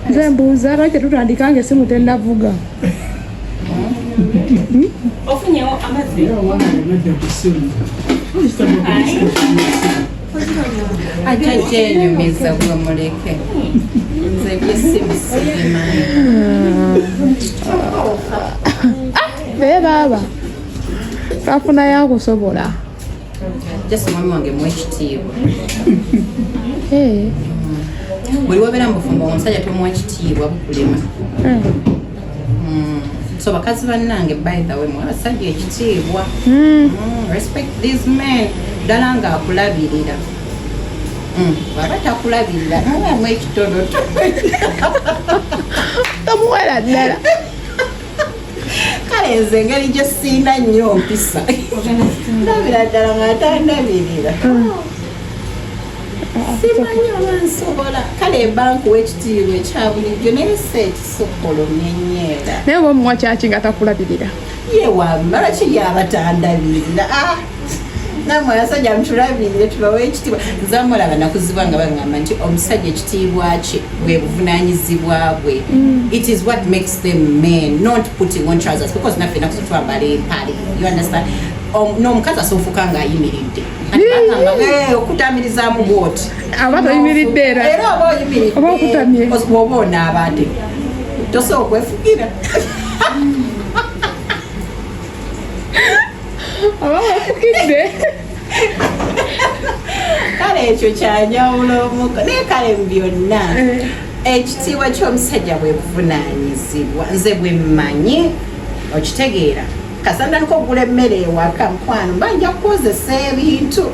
Nze mbuuza lwaki tetutandika nga essimu tennavuga? Ofunyewo amazzi? Ajja gyenyumiza gwe muleke. Nze byessimu sibimanyi. Naye baaba twafunayo akusobola. Just omwami wange muwe ekitiibwa. Eh, Buli wabeera mu bufumbo omusajja tomuwa kitiibwa bukulema. So bakazi bannange, by the way, muwe abasajja ekitiibwa. Respect these men ddala ng'akulabirira. Bw'aba takulabirira muweemu ekitonotono. Tomuwera ddala. Kale nze engeri gye siina nnyo mpisa, ndabira ddala nga tandabirira, simanyi oba nsobola. Kale mba nkuwa ekitiibwa ekya bulijjo, naye si ekisukkulumye nnyo era. Naye oba omuwa kyaki nga takulabirira? Ye wamma, lwaki yaba tandabirira? Ah, nammwe abasajja mutulabirire tubawe ekitiibwa. Nze amulaba nakuzibwa nga baŋŋamba nti omusajja ekitiibwa kye bwe buvunaanyizibwa bwe. It is what makes them men, not putting on trousers, because naffe nakuzo twambala empale, you understand? N'omukazi asofuka ng'ayimiridde. Ati bagamba, "Eh, okutamirizaamu bwoti." Aba toyimiridde era. Era oba oyimiridde. Oba okutamye. Oba onaaba ate tosobola okwefugira. Oba wefukidde. Kale ekyo kyanjawulo omuko, naye kale mu byonna ekitiibwa ky'omusajja bwe buvunaanyizibwa. Nze bwe mmanyi, okitegeera, kasandandika okugula emmere ewaka, mukwano, mba nja kukozesa ebintu.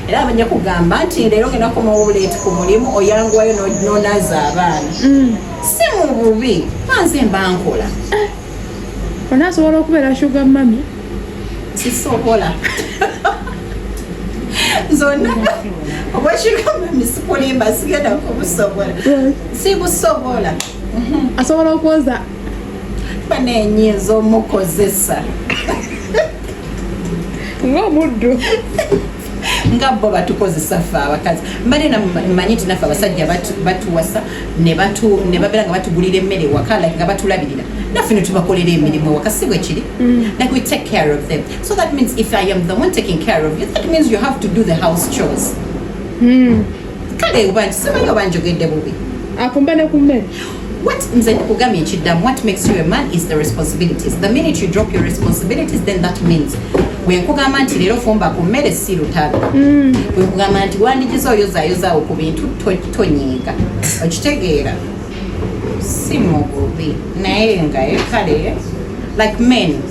Era abanja kugamba nti leero ngenda kukomawo late ku mulimu, oyanguwayo n'onaaza abaana. Si mu bubi, banze mba nkola. Onaasobola okubeera sugar mummy? Sisobola zonna obwa sugar mummy, sikulimba, sigenda kubusobola, sibusobola. Asobola okwoza? Banenyinza omukozesa. Ng'omuddu. Nga bo batukozesa ffe abakazi. Mbadde mmanyi nti naffe abasajja batuwasa ne babeera nga batugulira emmere ewaka, like nga batulabirira, naffe ne tubakolera emirimu ewaka, si bwe kiri? Like we take care of them, so that means if I am the one taking care of you, that means you have to do the house chores. Kale oba nti simanyi oba njogedde bubi. Afumba ne ku mmere? What nze nkugambye nkiddamu, what makes you a man is the responsibilities. The minute you drop your responsibilities, then that means bwe nkugamba nti leero fumba ku mmere, si lutalo. Bwe nkugamba nti wandigiza oyozayozaawo ku bintu, tonyiiga, okitegeera? Si mu bubi, naye nga kale like men,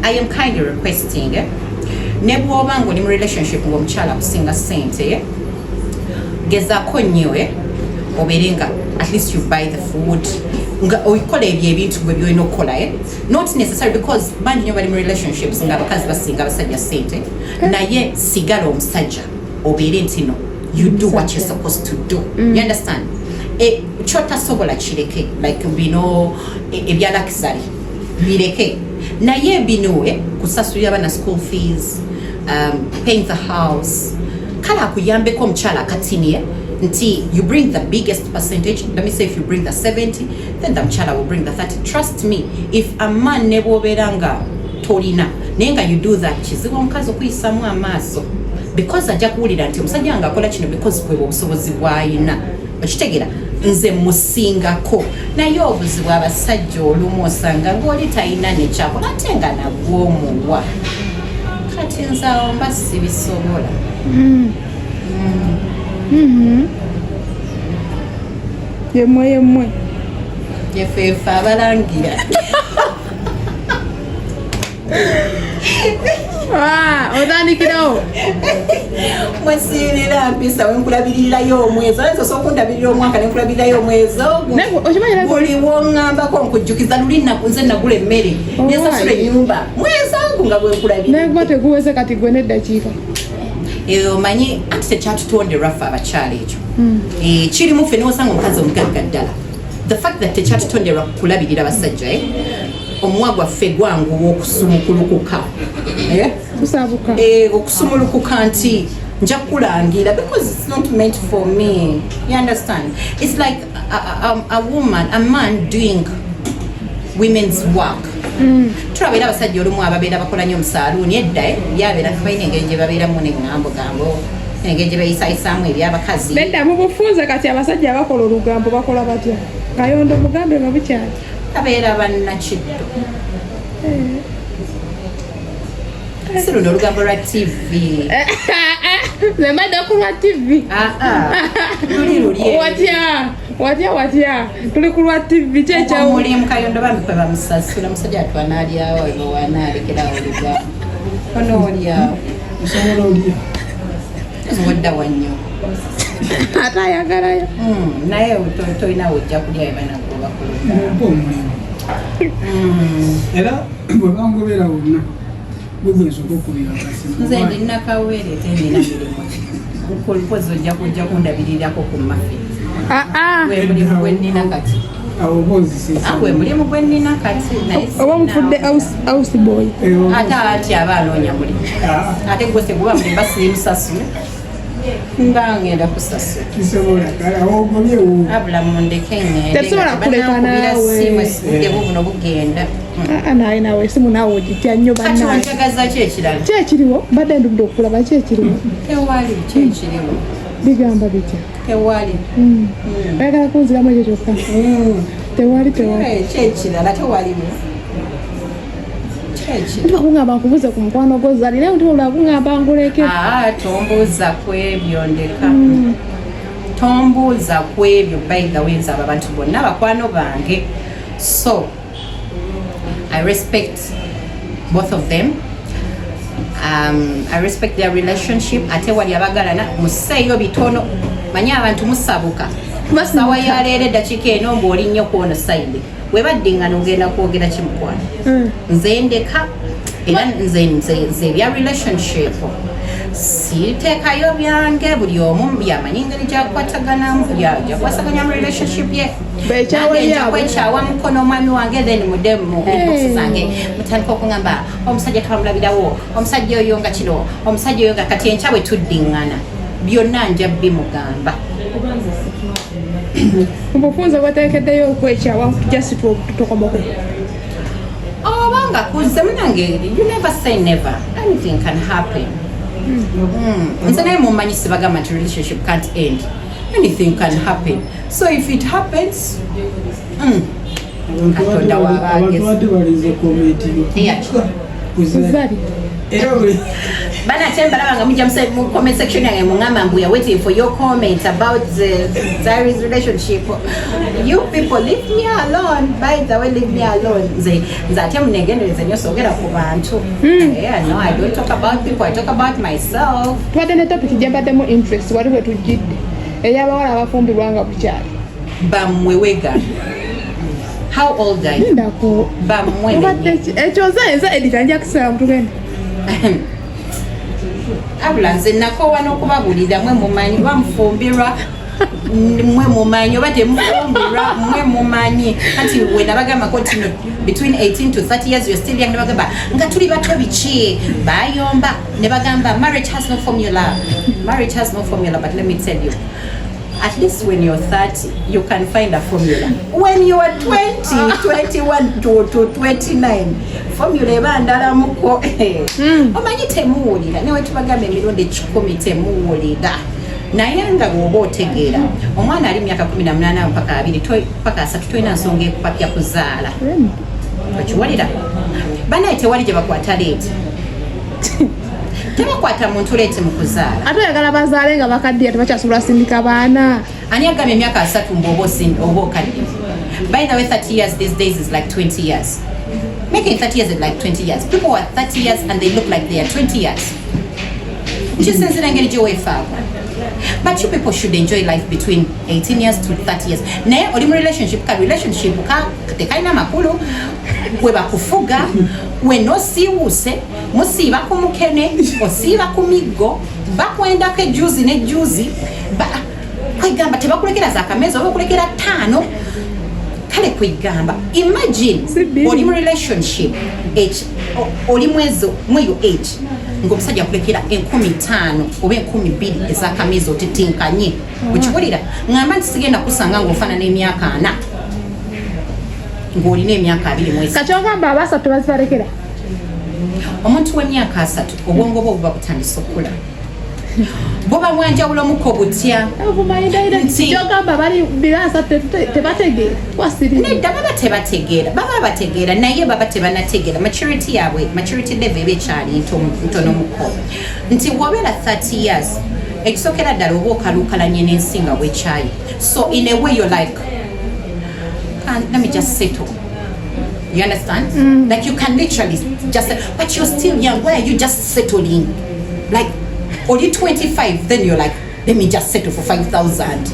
I am kind of requesting, eh? Ne bw'oba ng'oli mu relationship ng'omukyala akusinga ssente, eh? Gezaako nnyo, eh? Obeere nga at least you buy the food, nga okola ebyo ebintu gwe byolina okukola, eh? Not necessary, because bangi nnyo bali mu relationships nga abakazi basinga abasajja ssente, naye sigala omusajja, obeere nti no, you do what you're supposed to do, you understand? E, kyotasobola kireke, like bino ebya luxury bireke, naye bino, kusasulira abaana school fees, paying the house, kale akuyambeko omukyala akatini, nti you bring the biggest percentage. Let me say if you bring the 70, then the mukyala will bring the 30. Trust me, if a man, ne bwobeera nga tolina, naye nga you do that, kizibu omukazi okuyisamu amaaso, because ajja kuwulira nti omusajja wange akola kino because bwe obusobozi bw'ayina, okitegeera? Nze musingako. Naye obuzibu abasajja olumu osanga ngaoli talina nekyakola, ate nga nagwomuwa. Kati nze awo mba sibisobola. Yemmwe yemmwe. Yefeefe abalangira. Ah, otandikirawo. Mwesiirira mpisa wenkulabirirayo omwezi, oyinza osobola okundabirira omwaka nenkulabirirayo omwezi ogwo. Naye okimanyi Buli woŋŋambako nkujjukiza luli nze nagula emmere, Oh, nensasula why? ennyumba mwezi agu nga Naye bwenkulabirira. kuba teguweze kati gwe n'eddakiika. Eyo omanyi anti tekyatutonderwa ffe abakyala ekyo. Eh, kirimu ffe newosanga omukazi omugagga ddala, the fact that tekyatutonderwa kulabirira basajja, eh? Omuwa gwaffe gwanguwa okusumukulukuka, eh? Tusaabuka. Eh, okusumulukuka nti Nja kulangira because it's not meant for me, you understand? It's like a woman, a man doing women's work. Tulaba era abasajja olumu ababeera bakola nnyo mu saaluuni edda, eh, byabeera balina engeri gye babeeramu neŋŋambo gambo, engeri gye beeyisayisaamu ebyabakazi. Nedda, mu bufunze kati abasajja abakola olugambo bakola batya? Kayondo mugambe nga bukyali. Babeera bannakiddo, si luno olugambo lwa TV. Nze mbadde ku lwa TV. Ah, ah. Luli luli. Watya, watya, watya, tuli ku lwa TV kyekyawo. Omulimu Kayondo bambi kwe bamusasula, musajja atwanaalyawo ebawanaalekerawo olugambo ono olyawo. Osobola olya. Ozodda nnyo. Ate ayagalayo. Naye tolina wojja kulya ebanakuba ku lugambo. Mumpa omulimu, era bwe bangobera wonna gwe gwensooka okubira akasimu. Nze ndi nakawere, tendina mirimu ki, mpozi ojja kujja kundabirirako ku mafi. Aa. Gwe mulimu gwe nnina kati. Awo oba onzisiisa. Ah, gwe mulimu gwe nnina kati, naye Oba mufudde house boy. Ate ati aba anoonya mulimu, ate gwe seguba mulimba, sirimusasule nga ngenda kusasula. Kisobola kale awo ogobyewo. Abula mundeke ngende. Tetusobola kuleka naawe. Simu budde bubuno bugenda. Aa, naye naawe esimu naawe ogitya nnyo. Kati Bannange. onjagaza ki ekirala? Ki ekiriwo? Mbadde ndudde okulaba ki ekiriwo. Tewali ki ekiriwo. Bigamba bitya? Tewali. Oyagala kunziramu ekyo kyokka? Tewali, tewali. Eh, ki ekirala? Tewalimu ki ekirala? Ntuba kuŋŋamba nkubuze ku mukwano gwo Zali, naye ntuba kuŋŋamba nguleke. Aa, tombuuza ku ebyo, ndeka. Tombuuza ku ebyo. By the way, nze abo abantu bonna bakwano bange, so I respect both of them. I respect their relationship. Ate wali abagalana museeyo bitono, manyi abantu musabuka. Sawa ya leero, eddakiika eno, ng'oli nnyo kwono side webaddingana, ogenda kwogera kimukwano. Nze ndeka, era nze ebya relationship siteekayo byange. Buli omu yamanyi engeri gyakwataganamu, gyakwasaganya mu relationship ye. Bekyawa Nange nja lyabwe. kwekyawa mukono omwami wange, then mudde mu inbox zange mutandika okugamba omusajja twamulabirawo, omusajja oyo nga kino, omusajja oyo nga kati. Enkya bwe tuddiŋŋana byonna nja bimugamba. Mu bufunze bwateekeddeyo okwekyawa, just tutokomoke. Oba nga kuze munange, you never say never, anything can happen. Nze naye mumanyi sibagamba nti relationship can't end, anything can happen. So if it happens, Katonda w'aba Abantu ageze. badde balinze comment yo. Eyaki? Zali. Era buli Bana ate mbalaba nga mujja mu comment section yange mungamba mbu, "We are waiting for your comments about the Zari's relationship." You people, leave me alone. By the way, leave me alone. Nze ate munegendereze nnyo, soogera ku bantu. Yeah, no, I don't talk about people, I talk about myself. Tubadde ne topic gye mbaddemu interest wali bwe tujjidde, ey'abawala abafumbirwa nga bukyali. Bammwe wega, how old are you? Lindako. Bammwe Obadde bennyini. ekyo nze edita nja kuseera mutugende. Abula nze nakoowa n'okubabulira. Mwe mumanyi oba mufumbirwa, mwe mumanyi oba temufumbirwa, mwe mumanyi. Anti we nabagambako nti no, between 18 to 30 years you're still young. Nebagamba nga tuli bato biki, bayomba ne bagamba marriage has no formula, marriage has no formula. But let me tell you, at least when you're 30 you can find a formula. When you are 20, 21 to 29, formula eba ndalamuko. Omanyi temuwulira, newe tubagamba emirundi 100 temuwulira. Naye nga bw'oba otegeera, omwana ali myaka 18 mpaka 20 paka 30, tolina nsonga ekupapya kuzaala. Okiwulira banaye? Tewali gye bakwata late, tebakwata muntu late mu kuzaala. Ate oyagala bazaale nga bakaddiya, tebakyasobola sindika baana. Ani agambye emyaka 30 mbu oba okadde? By the way, 30 years these days is like 20 years. Making 30 years is like 20 years. People are 30 years and they look like they are 20 years. Kisinzira engeri gyeweefaako. But you people should enjoy life between 18 years to 30 years. Naye oli mu relationship, ka relationship ka tekalina makulu, we bakufuga wena osiiwuuse, musiiba ku mukene, osiiba ku miggo, bakwendako ejuzi nejuzi, kwegamba tebakulekera zakameza oba bakulekera ttaano. Kale kwegamba imagine Si bbiri. oli mu relationship age, oli mwezo mweyo age. Ng'omusajja akulekera 5000 oba 2000 ez'akamizi, otetinkanye. Okiwulira? Ŋŋamba nti sigenda kusanga ng'ofaanana emyaka 40 ng'olina emyaka 23. Kati ogamba abasatu bazibalekera? Omuntu w'emyaka 30, obwongo bwe buba butandise okukula, buba bwanjawulomuko butya? Kyogamba bali bira 30 tebategeera wasiri? Nedda, baba tebategeera, baba bategeera, naye baba tebanategeera. Maturity yaabwe, maturity level eba ekyali ntonomuko, nti wobeera 30 years, ekisookera ddala oba okaluukalanye n'ensi nga bwekyayi. So in a way you're like, "Let me just settle." You understand? Like, you can literally just, but you're still young. Why are you just settling? Like, or you're 25, then you're like, "Let me just settle for 5,000."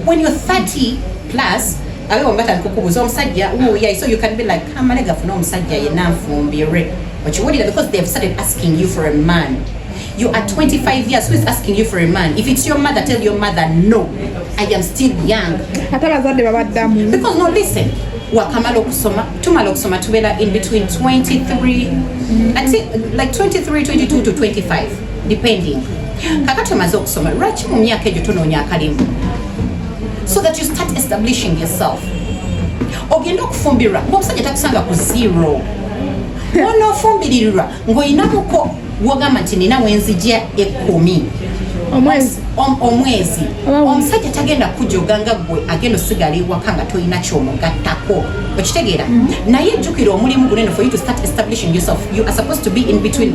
When you're 30 plus, abe batandika okubuuza omusajja wuuya, so you can be like, "Kamale gafune omusajja yenna nfumbirwe." Okiwulira? Because they've started asking you for a man. You are 25 years, who is asking you for a man? If it's your mother, tell your mother, "No, I am still young." Ate abazadde babaddamu. Because, no, listen, wakamala okusoma, tumala okusoma tubeera in between 23, I'd say like 23, 22 to 25, depending. Kakati omaze okusoma, lwaki mu myaka egyo tonoonya akalimu so that you start establishing yourself, ogenda okufumbirwa ng'omusajja takusanga ku zero? Onoofumbiririrwa ng'olinamuko wogamba nti nina wenzijja 10 Omwezi. Omwezi. Oba Omusajja tagenda kujoga nga gwe agenda osigala ewaka nga tolina kyomugattako. Okitegeera? Naye jjukira, omulimu gunene for you to start establishing yourself, you are supposed to be in between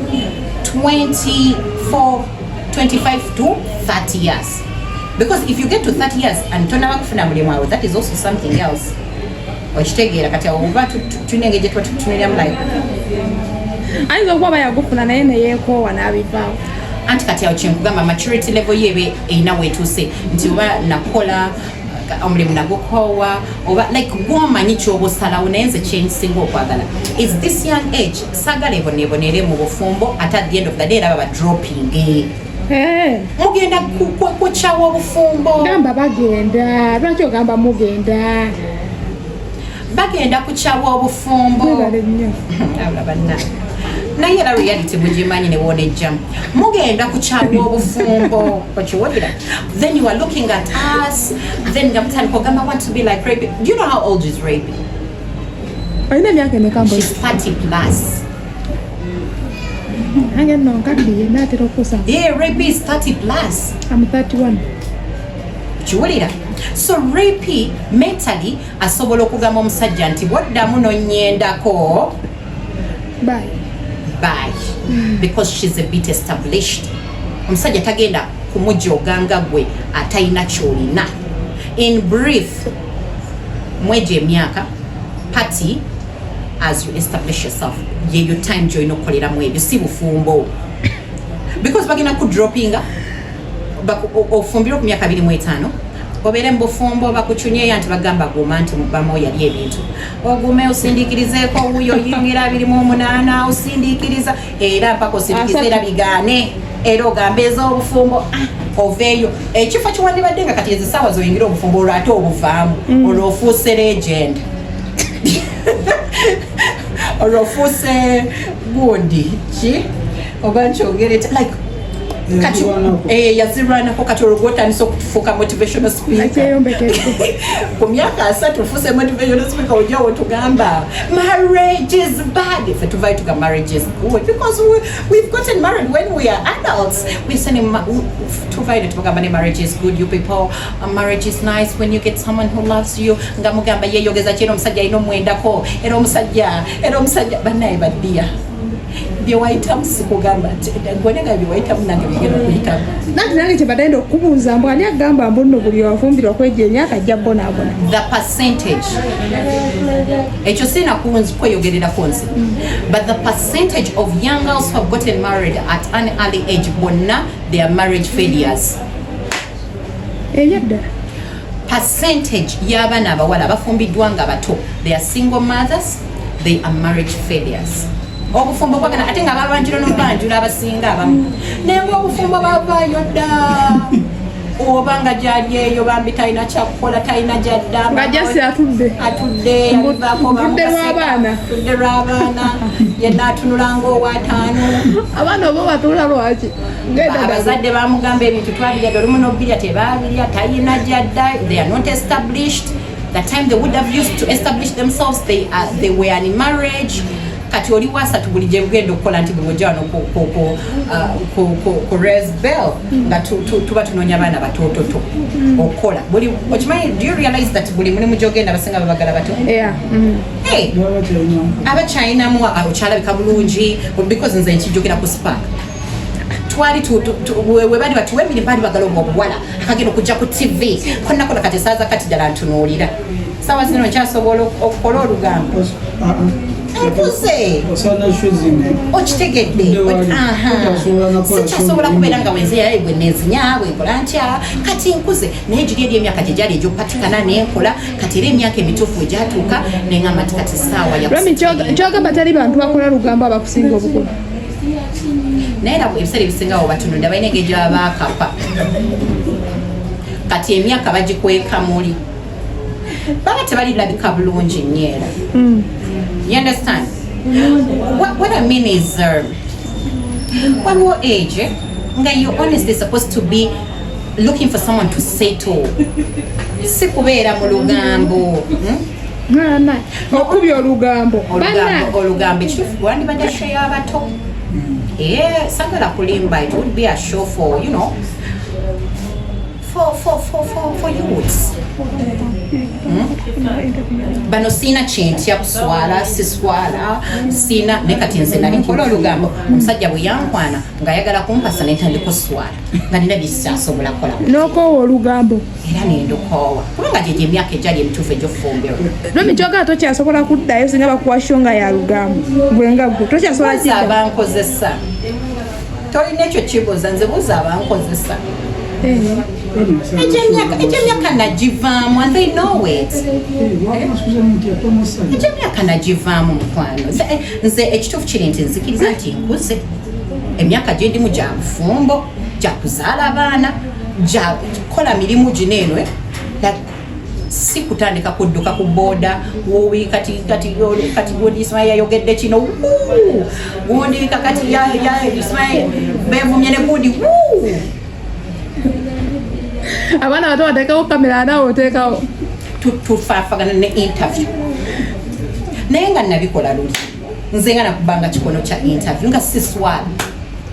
24, 25 to 30 years, because if you get to 30 years and tonaba kufuna mulimu awo, that is also something else. Okitegeera? Kati awo oba tulina engeri gye tuba tutunuliramu, like Ayinza okuba bayagufuna naye neyeekoowa n'abivaawo. Anti kati awo kyenkugamba, maturity level ye ebe erina weetuuse, nti oba nakola omulimu nagukoowa, oba like gwomanyi kyoba osalawo. Naye nze kyensinga okwagala is this young age, saagala ebonebonere mu bufumbo, ate at the end of the day era baba dropping. Mugenda kukyawa obufumbo. Gamba bagenda, lwaki ogamba mugenda? Bagenda kukyawa obufumbo. Mwebale nnyo. Abula banna, naye era reality mugimanyi, newonejjamu, mugenda kukyawa obufumbo. Okiwulira? Then you are looking at us, then nga mutandika ogamba, "Want to be like Raby." Do you know how old is Raby? Olina emyaka emeka mbozi? She's 30 plus. Nange nno nkaddiye, naatera okusa. Yeah, Raby is 30 plus. Am 31. Kiwulira? So Raby mentally asobola okugamba omusajja nti bwoddamu nonyendako, Bye. Bye, because she's a bit established. Omusajja tagenda kumujoga nga gwe atalina kyolina. In brief, mwejo emyaka, party as you establish yourself, yeyo time gyolina okukoleramu ebyo, si bufumbo, because bagenda kudropinga. Ofumbirwe ku myaka 25, obeere mu bufumbo, bakucunyeyo nti bagamba guma, nti mubamu yali ebintu, ogume osindiikirizeeko wuyo, oyingira 28, osindiikiriza era mpaka osindiikiriza era bigaane, era ogambe ez'obufumbo, ah, oveeyo ekifo kiwandibadde nga kati ezisaawa zoyingira obufumbo, olwo ate obuvaamu, olwo ofuuse legend, olwo ofuuse gundi ki oba nkyogere, like kati Yazirwanako. Eh, yazirwanako. Kati olwo gwotandisa okutufuuka motivational speaker. Akyeyombekedde. Ku myaka 30 ofuuse motivational speaker, ojja wetugamba marriage is bad. Ffe tuvayo tuga marriage is good because we've gotten married when we are adults. We say tuvayo ne tubagamba ne marriage is good, you people, marriage is nice when you get someone who loves you, nga mugamba yeyogeza ki, era omusajja alina omwendako, era omusajja, era omusajja. Bannaye baddiya, byewayitamu sikugamba nti gwenega byewayitamu nange bigenda okuyitamu. Nanti nange kyebadde nda okubuuza, mbu ani agamba mbu nno buli wafumbirwa kwejja emyaka ajja bonaabona? The percentage, ekyo sirina kweyogererako nze, but the percentage of young girls who have gotten married at an early age, bonna they are marriage failures. Ebyaddala? Percentage y'abaana abawala abafumbiddwa nga bato, they are single mothers, they are marriage failures. Obufumbo bwagana, ate nga babanjula n'okubanjula abasinga abamu, naye nga obufumbo bavaayo dda. Oba nga gyali eyo bambi talina kyakukola, talina gyadda. Nga just atudde. Atudde, yabivaako. Tudde lw'abaana. Tudde lw'abaana, yenna atunula ngaowataano. Abaana oba batuula lwaki? Ngenda. Abazadde bamugamba ebintu twabirya dde, olumu nobirya tebabirya, talina gyadda. They are not established. The time they would have used to establish themselves, they were in marriage. Kati oli wasatu, buli gye bugenda okukola nti buli wojja wano ku Res Bell nga tuba tunoonya abaana batoototo okukola buli. Okimanyi, do you realize that buli mulimu gyogenda basinga babagala bato? Yeah. Hey, abakyalinamu okyalabika bulungi, because nze nkijjukira ku Spark twali we bali batuwa emirimu, baali bagala obwo obuwala akagenda okujja ku TV konnakola. Kati esaaza kati ddala ntunuulira saawa zino nkyasobola okukola olugambo, nkuze. Okitegedde? Aha. Sikyasobola kubeera nga wenze bwe nezinya bwenkola ntya. Kati nkuze, naye giri eri emyaka gye gyali egyokupatikana nenkola. Kati era emyaka emituufu egyatuuka neŋamba nti kati saawa ya Rami, kyogamba teri bantu bakola lugambo abakusinga obukulu? Naye era ebiseera ebisinga wo batunudde balina engeri gye baba baakapa. Kati emyaka bagikweka muli baba tebalirabika bulungi nnyo era. You understand what I mean is, waliwo age nga you honestly supposed to be looking for someone to settle, si kubeera mu lugambo, Mwana, okubya olugambo. Olugambo, olugambo ekituufu wandibadde show y'abato. Yeah, sagala kulimba, it would be a show for you know for for for for, for youths. Bano siina kyentya kuswala, siswala, siina. Naye kati nze nali nkola olugambo, omusajja bwe yankwana ng'ayagala kumpasa nentandika oswala nga nina byekikyasobola kukola. N'okoowa olugambo. Era nendukoowa kubanga gyegyo emyaka egyali emituufu egy'okufumbirwa. Rami, kyogamba tokyasobola kuddayo singa bakuwa show nga ya lugambo, gwe nga gwe tokyasobola Buuza kidda? abankozesa. Tolina ekyo kibuuza nze, buuza abankozesa. Egyemyaka nagivaamu and they know it. Egyemyaka nagivaamu, mukwano. Nze ekituufu kiri nti nzikiriza nti nkuze, emyaka gyendimu gya bufumbo, gya kuzaala abaana, gya kukola mirimu gino eno, like, si kutandika kudduka ku booda wowi. Kati kati kati gundi Ismail yayogedde kino, wuu! Gundi kakati ya Ismail bevumye ne gundi, wuu! Abaana bato bateekawo kamera, naawe oteekawo. Tufaafagana ne interview, naye nga nabikola luli nze nga nakubanga kikono kya interview nga siswala.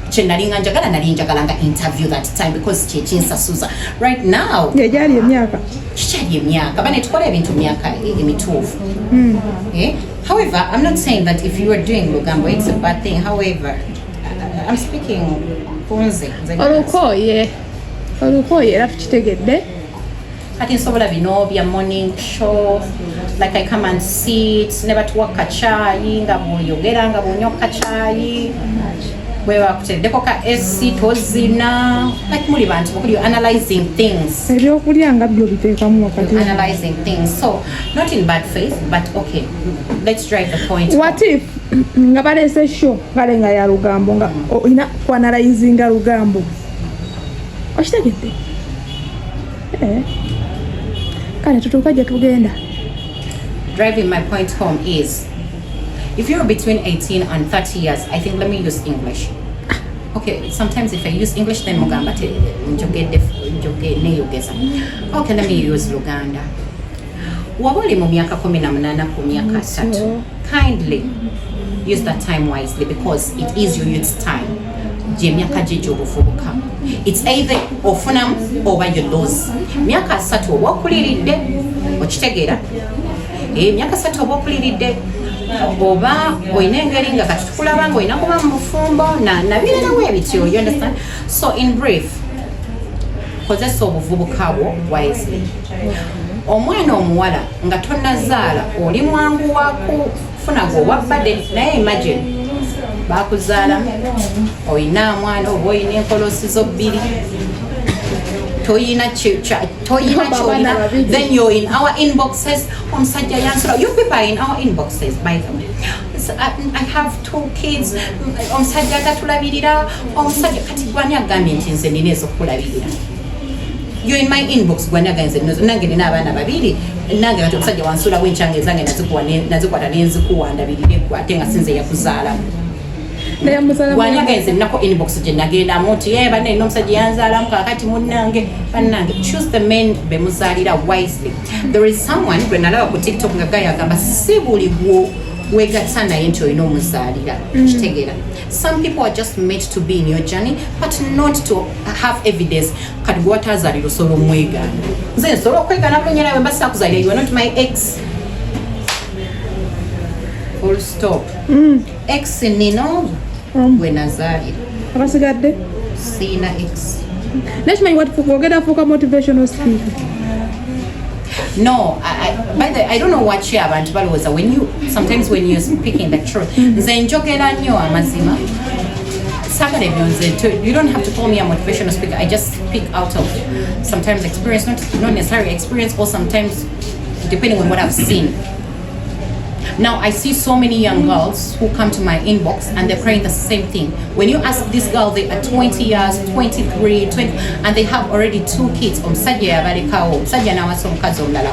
Kye nali nga njagala, nali njagala nga interview that time because kyekinsasuza right now. Gyegyali emyaka. Kikyali emyaka bane tukola ebintu mu myaka emituufu. Eh? However, I'm not saying that if you are doing lugambo it's a bad thing. However, I'm speaking kunze nze. Olukooye, olukooye, era tukitegedde. Kati nsobola bino bya morning show, like I come and sit ne batuwa kacayi nga bwoyogera nga bwonywa kacayi bwe bakuteddeko ka AC tozina, like muli bantu bakulu, you're analyzing things. Ebyokulya nga byo biteekamu wakati. You're analyzing things, so not in bad faith, but okay, let's drive the point. What if nga baleese show kale nga ya lugambo, nga olina kuanalyzinga lugambo, okitegedde? Eh. Kale tutuuka gye tugenda. Driving my point home is, if you're between 18 and 30 years, I think, let me use English. Okay, sometimes if I use English then mugamba te njogedde njoge neyogeza. Okay, let me use Luganda. Waba oli mu myaka 18 ku myaka 30, kindly use that time wisely because it is your youth time. Gyemyaka gye gy'obuvubuka, it's either ofunamu oba you lose. Myaka 30 oba okuliridde, okitegeera? Emyaka 30 oba okuliridde, oba olina engeri nga kati tukulaba nga olina kuba mu bufumbo nabiralawo ebityo, you understand? So in brief, kozesa obuvubuka bwo wisely. Omwana omuwala nga tonnazaala oli mwangu wa kufuna gwe owabbadde, naye imagine bakuzaala olina mwana oba olina enkolosi zo bbiri, toyina toyina kyolina, then you're in our inboxes, omusajja yansula. You people are in our inboxes, by the way. So, I have two kids, omusajja atatulabirira, omusajja. Kati gwani agambye nti nze nina ezokulabirira? You're in my inbox, gwanaga nze nange nina abaana babiri, nange kati omusajja wansuulawo enkyanga ezange nazikwata nenzikuwa ndabirire gwe, ate nga sinze yakuzaalamu. Gwanaga nze nako inbox gye nagendamu nti ye banne nina omusajja yanzaalamu, kakati munnange, bannange, choose the men be muzaalira wisely. There is someone gwe nalaba ku TikTok nga guy agamba si buli gwo wegatta naye nti olina omuzaalira. Kitegeera, some people are just meant to be in your journey but not to have evidence. Kati gwe watazaalira osobola omwegaana, nze nsobola okwegaana bulungi nawe mba saakuzaalira. You are not my ex, full stop. Ex nino gwe nazaalira. Abasigadde? Siina ex. Naye kimanyi ogenda fuuka motivational speaker. No, by the I don't know what abantu balowooza when you sometimes when you're speaking the truth. Nze njogera nnyo amazima. Saagala ebyo nze you don't have to call me a motivational speaker. I just speak out of sometimes experience, not necessarily experience, or sometimes depending on what I've seen. Now I see so many young girls who come to my inbox and they're praying the same thing. When you ask this girl, they are 20 years, 23, 20, and they have already two kids. Omusajja yabalekawo, omusajja n'awasa omukazi omulala.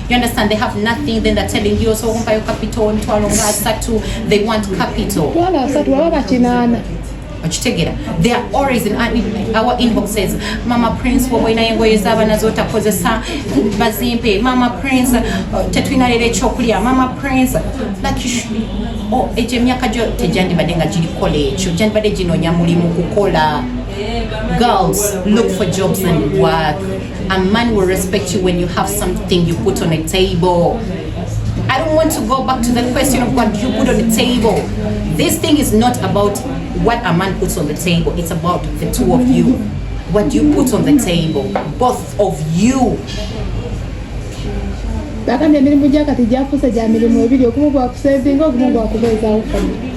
You understand? They have nothing. Then they're telling you, so ompayo capital, emitwalo nga asatu. They want capital. Twala asatu baba bakinaana. Okitegeera, they are always in our inboxes: "Mama Prince, woba olinayo engoye z'abaana zotakozesa bazimpe. Mama Prince, tetulina leero ekyokulya. Mama Prince." Like you should, oh, egyo emyaka gyo tegyandibadde nga girikola ekyo, gyandibadde ginoonya mulimu kukola. Girls, look for jobs and work. A man will respect you when you have something you put on a table. I don't want to go back to the question of what you put on the table. This thing is not about what a man puts on the table. It's about the two of you. What you put on the table, both of you. Bagambye emirimu gya kati gyafuuse gya mirimu ebiri, ogumu gwakusevinga, ogumu gwakubeezaawo family.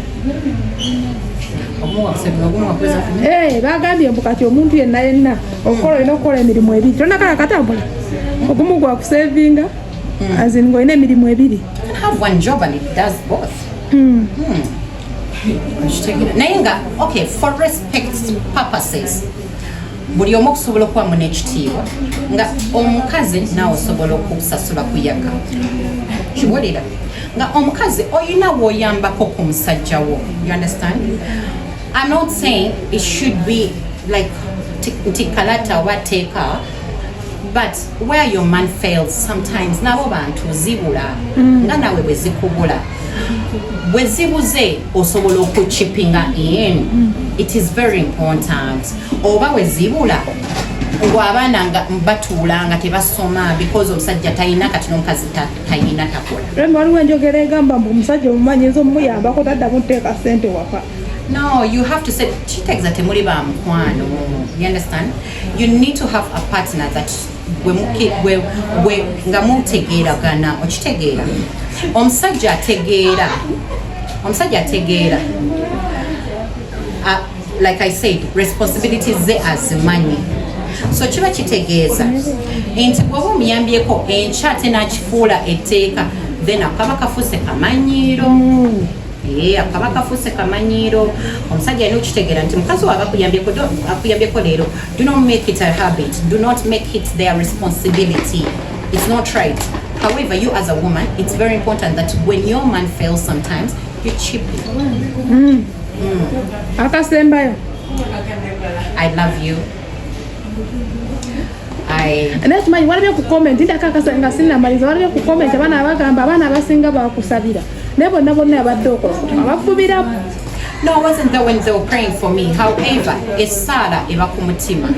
Ogumu gwakusevinga, ogumu gwakubeeza family. Eh, bagambye mbu kati omuntu yenna yenna okukola olina okukola emirimu ebiri, tonakala katambula, ogumu gwakusevinga, as in ng'olina emirimu ebiri. You can have one job and it does both. Okitegeera? Naye nga okay, for respect purposes, buli omu okusobola okubamu n'ekitiibwa, nga omukazi naawe osobola okusasula kuyaka kiwulira nga omukazi oyina w'oyambako ku musajja wo. You understand? I'm not saying it should be like nti kalata oba teeka, but where your man fails sometimes, nabo bantu zibula nga nawe bwe zikubula, bwe zibuze osobola okuchipinga in. It is very important. Oba bwe zibula ng'abaana nga batuula nga tebasoma because omusajja talina, kati n'omukazi talina, takola. Rema, waliwo enjogera egamba mbu omusajja omumanyiza omuyambako taddamu tteeka ssente waka. No, you have to say kitegeeza temuli ba mukwano. You understand? You need to have a partner that gwe nga mutegeeragana. Okitegeera, omusajja ategeera, omusajja ategeera. Like I said, responsibilities ze azimanyi, so kiba kitegeeza nti bw'oba omuyambyeko enkya ate n'akifuula etteeka, then akaba kafuuse kamanyiiro. Eh, akaba kafuuse kamanyiiro. Omusajja alina okukitegeera nti mukazi waaba akuyambyeko leero, do not make it a habit, do not make it their responsibility. It's not right. However, you as a woman, it's very important that when your man fails sometimes, you chip in. Akasembayo. I love you. I Naye tumanyi walabye ku comment ndako nga sinnamaliza, walabye ku comment abaana abagamba abaana abasinga bakusabira, naye bonna bonna abadde okola abafubira. No, I wasn't there when they were praying for me. However, essaala eba ku mutima.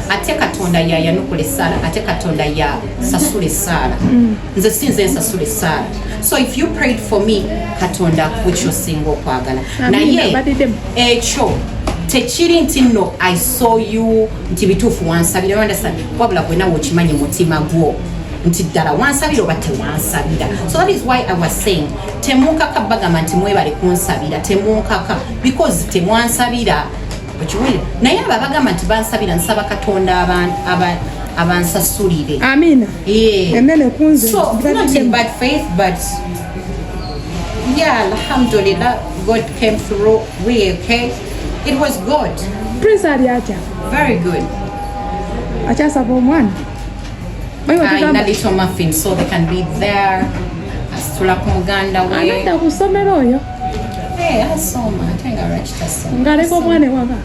Ate Katonda yayanukula essaala, ate Katonda yasasula essaala. Nze si nze nsasula essaala. So if you prayed for me, Katonda akuwa ky'osinga okwagala. Amiina, Naye badiddemu. ekyo tekiri nti nno I saw you nti bituufu wansabira, you understand? Wabula gwe nawe okimanyi mu mutima gwo nti ddala wansabira oba tewansabira. So that is why I was saying temunkaka bagamba nti mwebale kunsabira, temunkaka because temwansabira, okiwulira? Naye abo abagamba nti bansabira, nsaba Katonda abansasulire. Amiina. Yeah. Enene kunze. So not in bad faith, but yeah, alhamdulillah, God came through. We okay. It was good. Prince ali atya? Very good. Akyasaba omwana. Alina little muffin so they can be there. Asitula ku muganda we. Anadda ku ssomero oyo. Asoma ate nga lwaki tasoma? Ng'aleka omwana ewaka.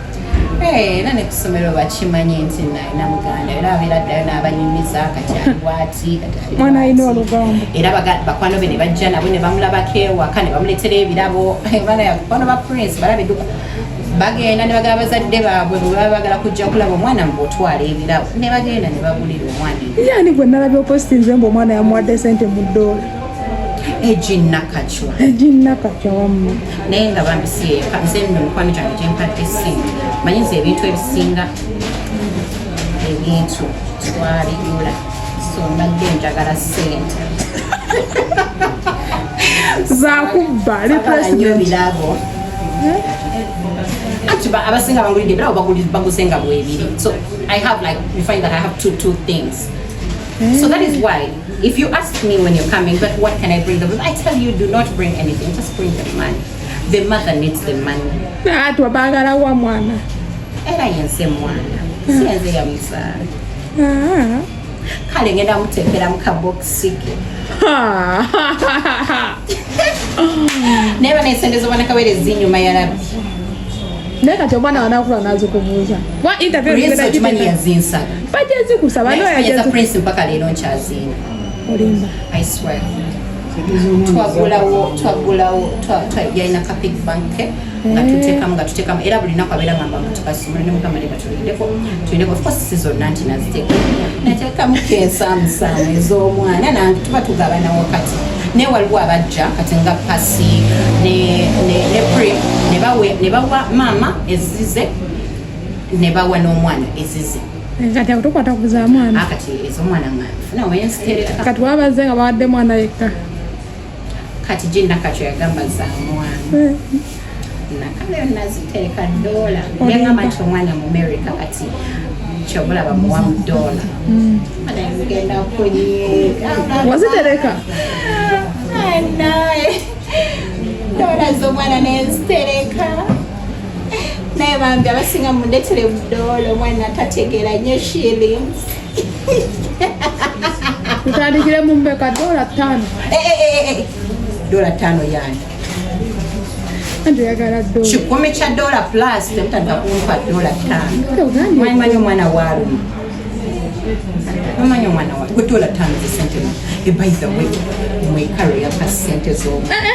Era ne ku ssomero bakimanyi nti nalina muganda, era abeera ddayo n'abanyumiza kati ali bwati, kati ali Mwana alina bwati. olugambo. Era bakwano be ne bajja nabo ne bamulabako ewaka ne bamuleetera ebirabo. Bana bakwano ba Prince balaba edduka, bagenda ne bagaba bazadde baabwe bwe baba bagala kujja kulaba omwana mbu otwala ebirabo, ne bagenda ne bagulira omwana ebirabo. Yani gwe nalabye opostinze mbu omwana yamuwadde sente mu ddoola. Eginnakacwa. Eginnakacwa wamma. Naye nga bambi si yekka, nze nno mikwano gyange gyempadde ssente, manyi nze ebintu ebisinga ebintu twabigula, so mbadde njagala ssente. Zakubba. Sagala nnyo Replacement. Birabo anti abasinga bangulidde ebirabo, baguze nga bwebiri, so I have like, you find that I have two things. So that is why if you ask me when you're coming, "But what can I bring them?" I tell you, do not bring anything, just bring the money. The mother needs the money. Ati baagala wa mwana. Era yenze mwana, si yenze yamuzaala. Ah. Kale ngenda muteekera mu kabokisi ke. Naye bana esente z'obwana kawere zinyuma yalabbi. Naye kati omwana wanakula nazikubuuza. Wa interview. Prince okimanyi yazinsaba. Bajja zikusaba. Naye no okimanyi eza yajja. Prince mpaka leero nkyaziina. Olimba. I swear. Sente z'omwana. Twagulawo yalina ka piggy bank ke nga tuteekamu, era buli lunaku abeera ngamba nti tukasomero ne mukama leka tulindeko, tulindeko. Of course si zonna nti naziteeka, nateekamu kensaamusaamu ez'omwana nange tuba tugabana wakati, naye waliwo abajja kati nga Pasi ne Prim ne bawa maama ezize ne bawa n'omwana ezize. Kati awo tokwata ku za mwana. Akati ez'omwana nga nfuna wensitereka. Kati wabazze nga bawadde mwana yekka. Kati Ginnakacwa yagamba za mwana. Nakaleyo nazitereka dola, yagamba nti omwana mu America, kati kyobulaba muwa mu dola, ngenda kunyiga. Wazitereka? Naye dola z'omwana nenzitereka, naye bambi abasinga mundetere mu dola, omwana tategeera nnyo shillings. Tutandikire mu mbeka $5. Eh, eh, eh, eh. $5 yani? Anti oyagala dola. $100 plus, temutandika kumpa $5. Ogambye. Mwamanyi omwana waaluma, omanyi omwana wa gwe $5 zesente. By the way, mwekalo yapa sente z'omwana.